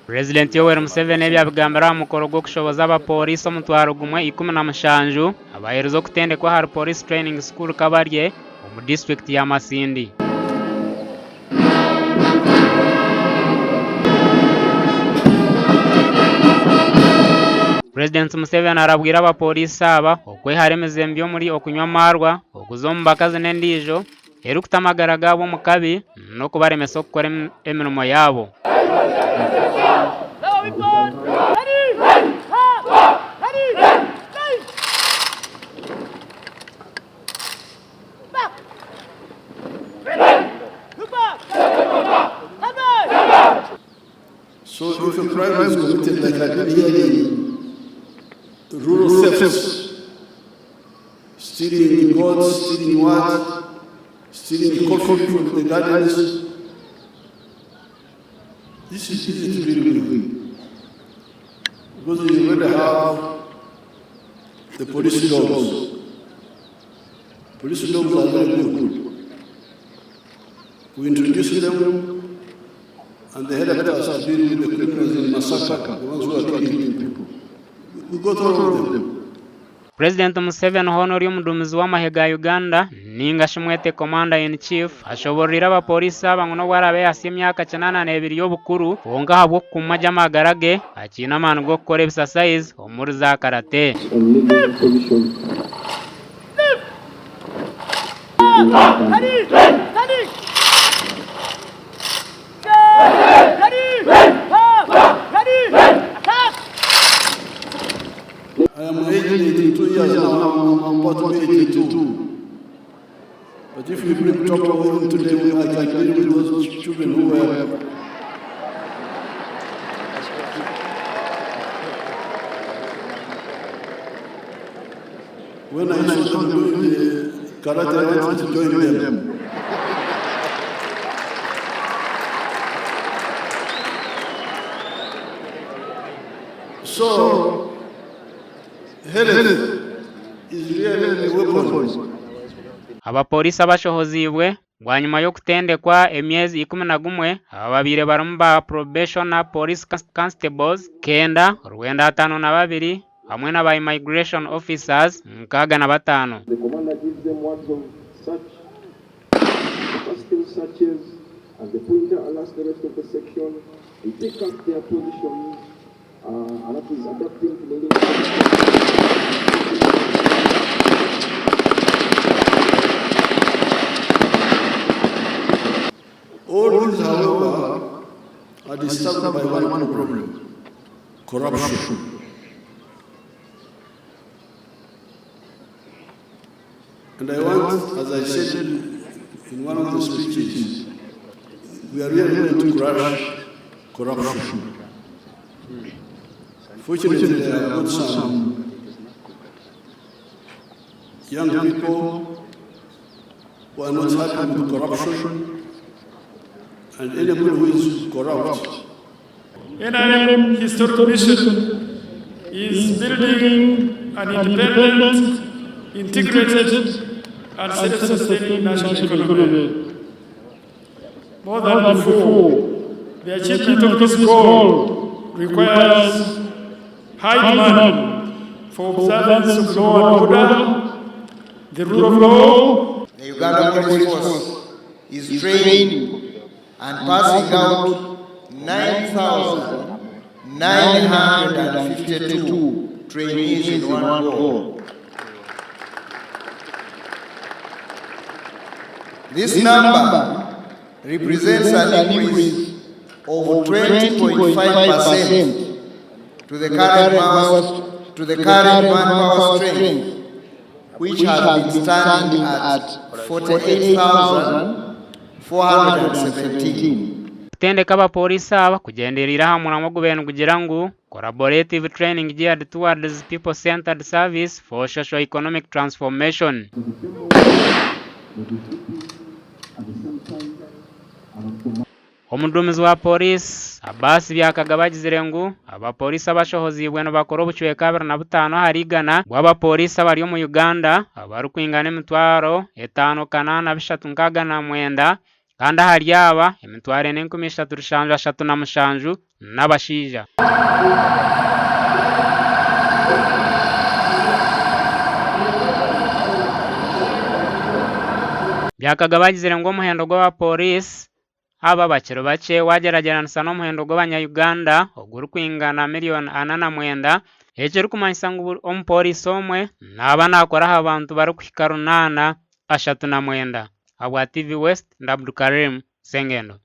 Purezidenti Yoweri Museveni ebi abigambire aha mukoro gw'okushoboza abapooriisi omutwaro gumwe 17 abaherize okutendekwa ahari Police Training School Kabarye omu disiturikiti ya Masindi. Purezidenti Museveni arabwire abapooriisi aba okwehara emize mibi omuri okunywa amaarwa, okuza omu bakazi n'endiijo erikuta amagara gaabo omu kabi n'okubaremesa okukora emirimo yaabo. So if a crime is committed like I've been hearing, rural thefts, stealing goats, stealing what, stealing coffee from the gardens, this is easy to deal with. Because you already have the police dogs. Police dogs are very good. We introduced them and they helped us to deal with the criminals in Masaka, the ones who are killing people. We got all of them. Purezidenti Museveni hoona ori omuduumizi w'amahe ga Uganda ninga shi mwete Commander in Chief ashoboororeire abapooriisi aba ngu n'obu araabe yahitsya emyaka 82 y'obukuru kwonka ahabw'okukuuma gye amagara ge akiine amaani g'okukora ebisasayizi omuri za karate. I am aged 82 years now, I'm about to be 82. But if we bring trouble even today, I can deal with those children who were When I saw them doing the karate, I wanted to join them. So, health is really a weapon. Abapooriisi abashohoziibwe bwanyima y'okutendekwa emyezi 11 aba babaire barimu ba Probationer Police Constables kenda, 952 hamwe na ba Immigration Officers 65. The commander gives them words of search. The first team searches and the pointer alerts the rest of the section. They take up their positions uh, and that is adapting to the All these, however, are disturbed by one problem corruption. And I want, as I said in one of the speeches, we are really going to crush corruption. Fortunately, I have got some young people who are not happy with corruption, and anybody who is corrupt. NRM historic mission is building an independent, integrated, and self-sustaining national economy. More than before, the achievement of this goal requires high demand for observance of law and order, the rule of law. The Uganda Police Force is training and passing out 9,952 trainees in one go. This number represents an increase of 20.5% to the current manpower, to the current manpower strength, which has been standing at 48,417. Kutendeka abapooriisi aba kugyendereire aha muramwa ogubaire nigugira ngu Collaborative Training Geared Towards People-Centered Service for Socio-Economic Transformation. Omuduumizi wa Pooriisi, Abbas Byakagaba agizire ngu abapooriisi abashohoziibwe nibakora obucweka 25 ahari igana bw'abapooriisi abari omu Uganda abarikwingana emitwaro etaano kanaana bishatu nkaaga na mwenda kandi ahari aba emitwaro ena enkumi ishatu rushanju ashatu na mushanju. n'abashaija. Byakagaba agizire ngu omuhendo gw'abapooriisi aba bakiri bakye waagyeragyeranisa n'omuhendo gw'abanya-Uganda ogurikwingana miriyoni 49, ekirikumanyisa ngu buri omupooriisi omwe naaba naakora aha bantu barikuhika runaana, 39. Ahabwa TV West, ndi Abdukarim Sengendo.